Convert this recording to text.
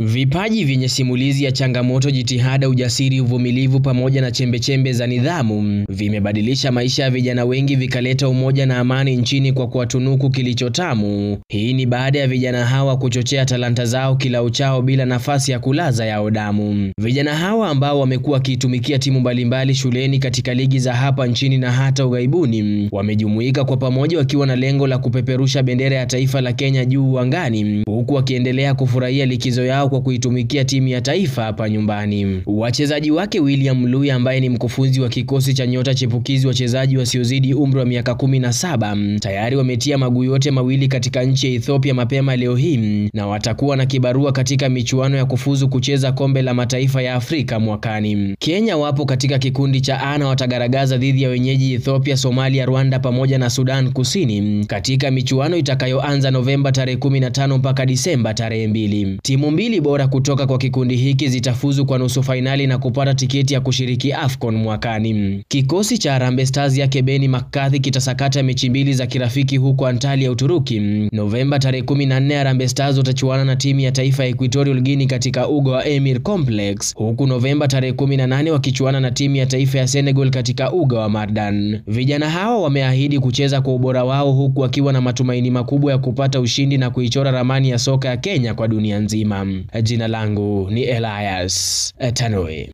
Vipaji vyenye simulizi ya changamoto, jitihada, ujasiri, uvumilivu pamoja na chembechembe za nidhamu vimebadilisha maisha ya vijana wengi, vikaleta umoja na amani nchini kwa kuwatunuku kilichotamu. Hii ni baada ya vijana hawa kuchochea talanta zao kila uchao bila nafasi ya kulaza yao damu. Vijana hawa ambao wamekuwa wakiitumikia timu mbalimbali shuleni, katika ligi za hapa nchini na hata ughaibuni, wamejumuika kwa pamoja wakiwa na lengo la kupeperusha bendera ya taifa la Kenya juu angani, huku wakiendelea kufurahia likizo yao kwa kuitumikia timu ya taifa hapa nyumbani. Wachezaji wake William Lui, ambaye ni mkufunzi wa kikosi cha nyota chipukizi wachezaji wasiozidi umri wa miaka 17, tayari wametia maguu yote mawili katika nchi ya Ethiopia mapema leo hii na watakuwa na kibarua katika michuano ya kufuzu kucheza kombe la mataifa ya Afrika mwakani. Kenya wapo katika kikundi cha A na watagaragaza dhidi ya wenyeji Ethiopia, Somalia, Rwanda pamoja na Sudan Kusini katika michuano itakayoanza Novemba tarehe 15 mpaka Disemba tarehe 2. Timu mbili bora kutoka kwa kikundi hiki zitafuzu kwa nusu fainali na kupata tiketi ya kushiriki AFCON mwakani. Kikosi cha Harambee Stars yake Benni McCarthy kitasakata mechi mbili za kirafiki huko Antalya, Uturuki. Novemba tarehe 14 Harambee Stars watachuana na timu ya taifa ya Equatorial Guinea katika uga wa Emir Complex, huku Novemba tarehe 18 wakichuana na timu ya taifa ya Senegal katika uga wa Mardan. Vijana hawa wameahidi kucheza kwa ubora wao huku wakiwa na matumaini makubwa ya kupata ushindi na kuichora ramani ya soka ya Kenya kwa dunia nzima. Jina langu ni Elias Tanui.